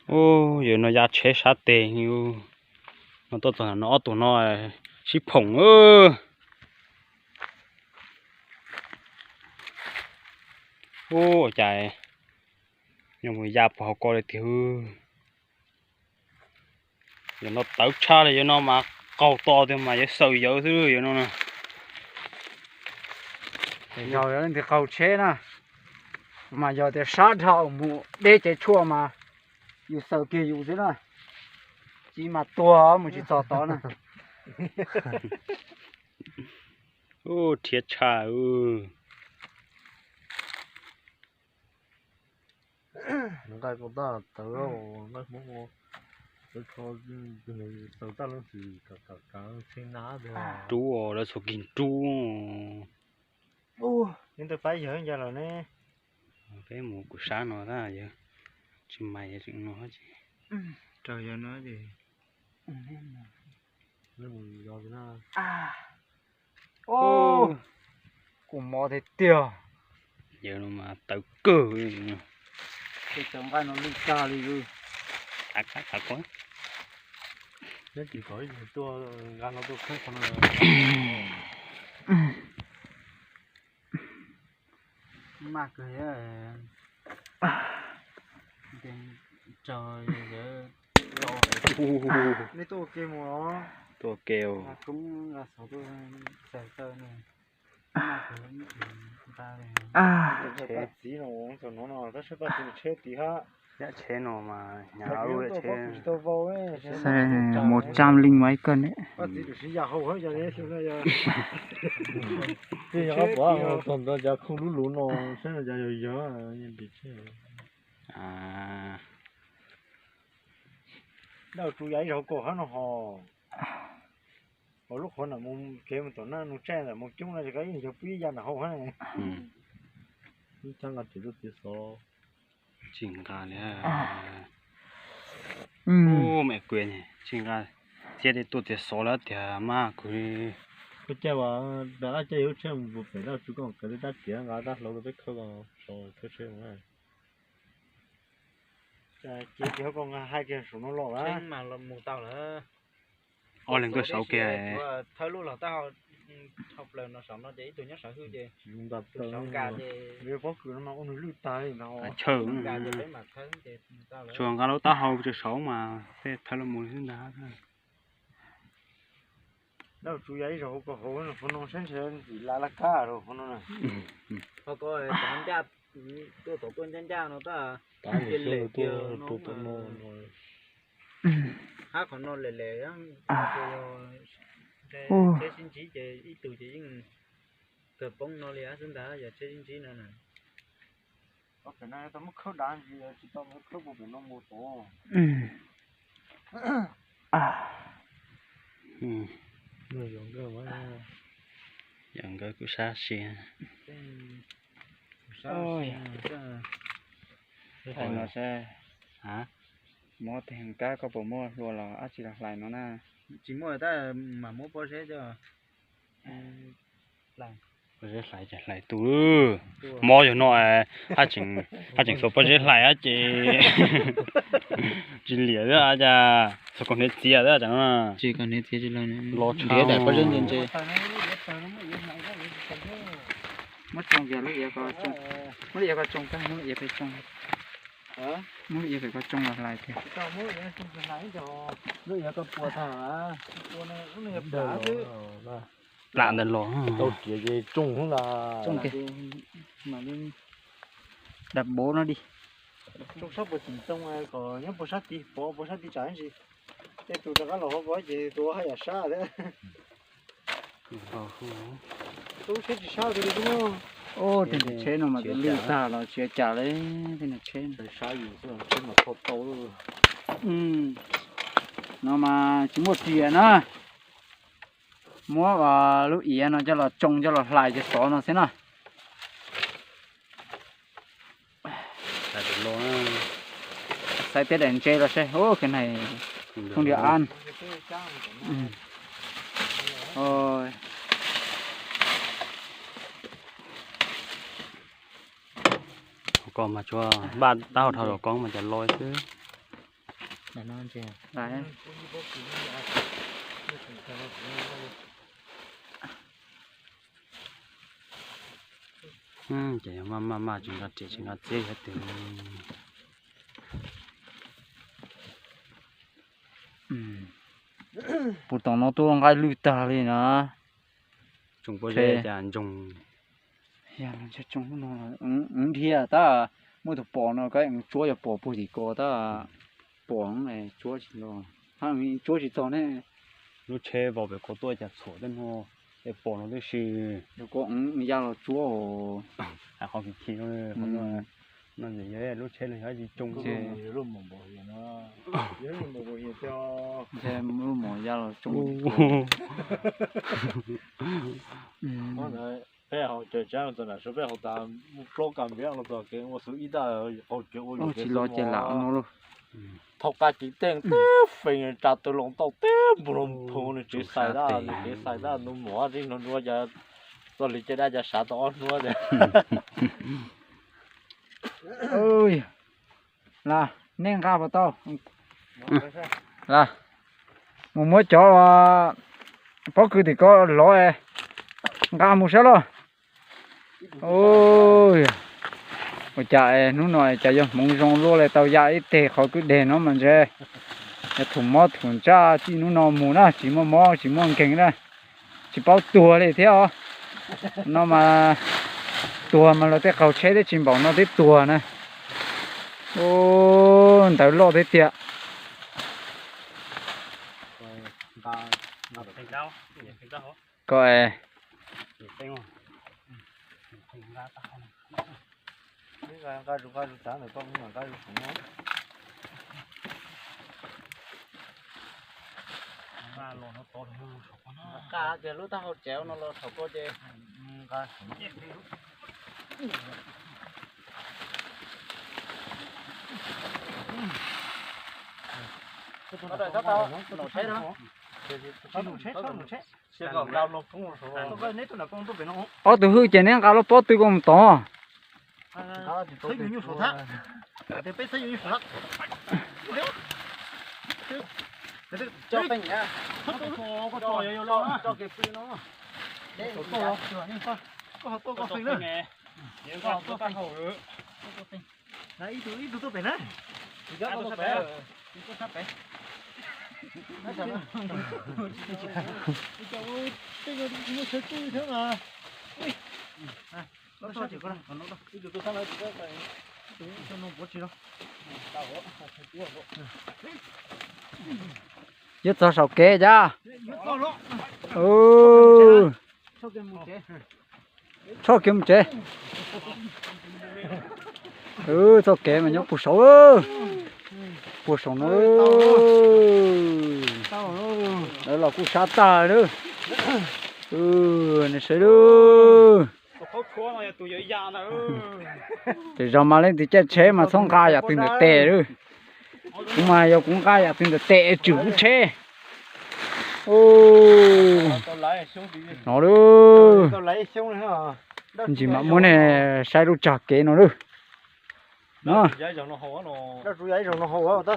Ub, yawg no ya tsheb sab tes, no tuaj txog no ob tug no sib phoom. Ub, cas nyob mus ya puag hauv ko li tiag. Yawg no tawv tshaj li, yawg no mas qaug to tiag mas yawg xaws yawg xwb yawg no na. Yog leej twg qaug tsheb na, mas yog tias sab dhau mus deb cev tshuaj mas yus xaws kiag yus xwb na, tsis mas tuag mus tsis txog tod na. Rhiab tshaj. Nqaij ko tab tawv, nqaij Hmoob ko, tawv tsho, xaws taj leej twg kav kav tshee na. Rub os, lawv txhua kis rub. Ntawd pab yawg ncaj lawm ne. Peb mus kuv sab no tab yawg tsis mais yawg tseem no ces raws yawg no ces. Kuv mob tiag tiag. Yawg no mas tawv kawg. Tawv nqaij no lwj tag li. Neb tsis kom ib tug tuaj nqa no tuaj khawb qhov no. Maj kawg. Neb tuaj ua ke mus los? Tuaj ua ke. Nqa koob nqa xov tuaj txais taw no. Paj txiv no txog no no tab sis paj txiv tsheb tid hab. Yam tsheb no mas hnyav ua tsheb. Mus tsam leej mas ib koj ne. Paj txiv tam sim yam hau hab yog xyoo no yog. Tej yog pom txog ntawd cov khoo lub luv no saib no cov yog yog. Dab tsuv ya ib zaug kaum hab no ho. Hos lub qhov ntawm mus kev mus tom na nus tsaij ntawm mus coob no ces koj ib yog pib ya ntawm hauv hab. Ib thab nqa tsis tuaj txiav xov. Tsis nqa li. Ub, me kuv tsis nqa, txiav tej tuaj txiav xov lawm tiag mas kuv. Koj caij as, dab caij yog lub tsheb mus pem dab tsuv koj kav li dab tiav nqa dab hlau rau peb khawb ko, khawb tsheb mus. Ces tias koj nqa hais kiag saum no los lawm. Ob leeg koj saud kiag. Thawb lub los tab hau, hau plaws no saum no ces ib tug nyob saum hwj ces tus saud nqa ces pob kws no mas ua nws lwj tag li ntag. Chaw nqa ces peb mam thawb ces tau lawm. Tsuas nqa lub taub hau rau saud mas tej thawb los mus xwb ntag. Dab tsuv ya ib zaug hauv ko hauv no, hauv no saib ntshe ntxim laj laj kab rau hauv no na. Ho ko cov ncaj tuaj tom tuaj ncaj ncaj no tab cia lem kiag no mas. Hab qhov no lem lem, tsheb sib ntsib ces ib tug ces yeej kawg poob no li xwb ntag, yog tsheb sib ntsib no na. Tau muab khawb dav ntsis, tsis tau muab khawb puag pem no mus tod. Yog nkawd kuj sab sia. Hais no saib, mob teg kab koj puas muaj hlua los dab tsi los hlais no na? Tsis muaj tab mam muab pob zeb coj. Pob zeb hlais ces hlais tu. Mob yog no, haj tseem xuas pob zeb hlais ces tsis liam xwb cas, xuas kaus hniav txiav xwb cas no. Tsis kaus hniav txiav tsis los, los tshab daim pob zeb ntse ntse. Muab tsoo kiag lub iav ko, muab lub iav ko tsoo, muab lub iav pem tsoo, muab lub iav pem ko tsoo los hlais tiag. Lub iav ko puas tag. Plam ntawd los tau riam ces tsoo xwb ntag. Dam bov no di. Tsoo sab puag tim ntoo kom nyob puag sab tid pov puag sab tid tsam ntsis. Tej tus rov qab los hauv ko ces tus haj yam sab thiab. Tub tsheb tsis sab li. Tej niag tsheb no mas tus lwj tag los tsis ua cas li, tej niag tsheb. No mas tsis muaj riam na. Muab lub iav no coj los tsoo coj los hlais ces xov no xwb na. Saib tej daim ntse los seb, ub, kheev hais thooj diam ab. Hauv ko mas tsuas npaj taub hau dhau zog koob mas cas loj xwb. Lais. Ces yog maj maj maj tsis nqa riam tsis nqa txiab yog twg. Puas tom no tuaj nqaij lwj tag li na. Tsoom pob zeb cas ntsoog. Nthiab tab, muaj tus pom no kab tsuab yog pom puag tim ko tab, pom tsuab tsis los, tsuab tsis txog ne. Lub tsheb vau pem ko tuaj cas txhuam tej no, es pom no tib si. Yog ko ya los tsuab. Hais qhov kim khi no, no yog lub tsheb no yog tsis coob. Lub mom ya los coob. Peb haus cawv tsab txog nram sua peb haus tas plaub kas npiab los txog kev ua xwb ib dag qaug cawv ua tsis los ces lam no lauj. Thaum qab kiv tej tib feem tsa tw los tau tib npug los phu nws tsev xais dab, nws tsev xais dab nws mov rig no nua cas txog li caj dab cas sav tau ob hnub tias. Las, nej nqa puas tau? Las, mus muab cov pob kws tim ko lov nqa mus saib lauj. Ua cas hnub no cas yog hmoov zoo luaj li tau ya ib teg qhov kwj deg no mas ntshe yog thum mob thum ntsaj txij hnub no mus na tsis muaj mob tsis muaj nkeeg na. Tsis paub tuag li thiab os. No mas tuag mas luag tej qaug tsheb thiab tsis npaum no twb tuag na. Ntawd loj thiab tiag. Ko Nqa tias lub taub hau tsev no los thaum ko ces. Thaum tau nom tsheb no. Ob tug hwj ces neb nqa lub pob tw ko mus tod. Ib tug tuaj pem na. Yuav txog saum kev cas. Tshoj kev mus tsev. Txoj kev mas nyob puag saud, puag saum no. Lawv los kuj sab tag lawm. Nej saib lawm. Tes zog mas leej twg caij tsheb mas txhob nqa yam twg ntawm tes lawm. Kuv mas yog kuv nqa yam twg ntawm tes tswm kuv tsheb. No lawm. Ntsis mam muab nej saib lub tsag kev no lawm.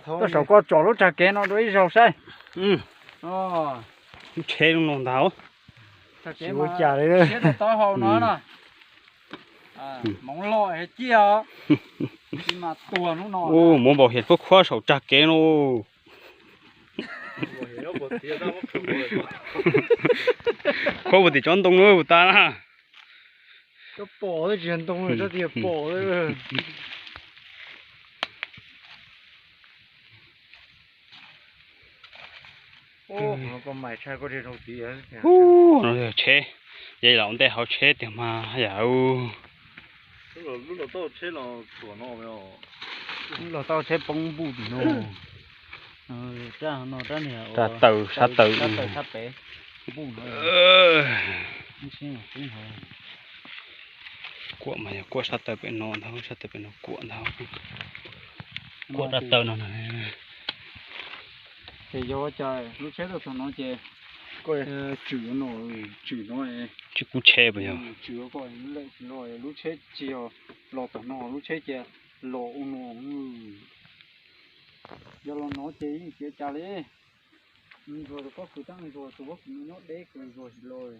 Koj saum koj tsom lub tsag kev no dua ib zaug saib. Lub tsheb no ntag. Siab tau hau no na. Hmoov loj ciaj os. Tsis mas tuag hnub no. Muab npaum hiam khuab khuab saum tsag kev no. Khuab puag tim tsob ntoo na puas tas na. Cov pom tsis yog ntoo, cov tias pom. Tsheb, yog los ntej hauv tsheb tiag mas yam. Los tau tsheb poob npuj tim no. Rab taws sab taws. Npuj no. Kuam mas yog kuam sab taws pem no ntag, sab taws pem no kuam ntag. Kuam rab taws no. Ces yog cas lub tsheb tuaj txog no ces tswm no, tswm no, tswm kuv tsheb puas yog? Tswm ko lawm no lub tsheb tsis yog los tom no, lub tsheb cia los ua no. Yog los no ces yeej tsis ua cas li. Ntsuag tus pob kws tab ntsuag tus pob kws me nyob deb kws ntsuag tsis los.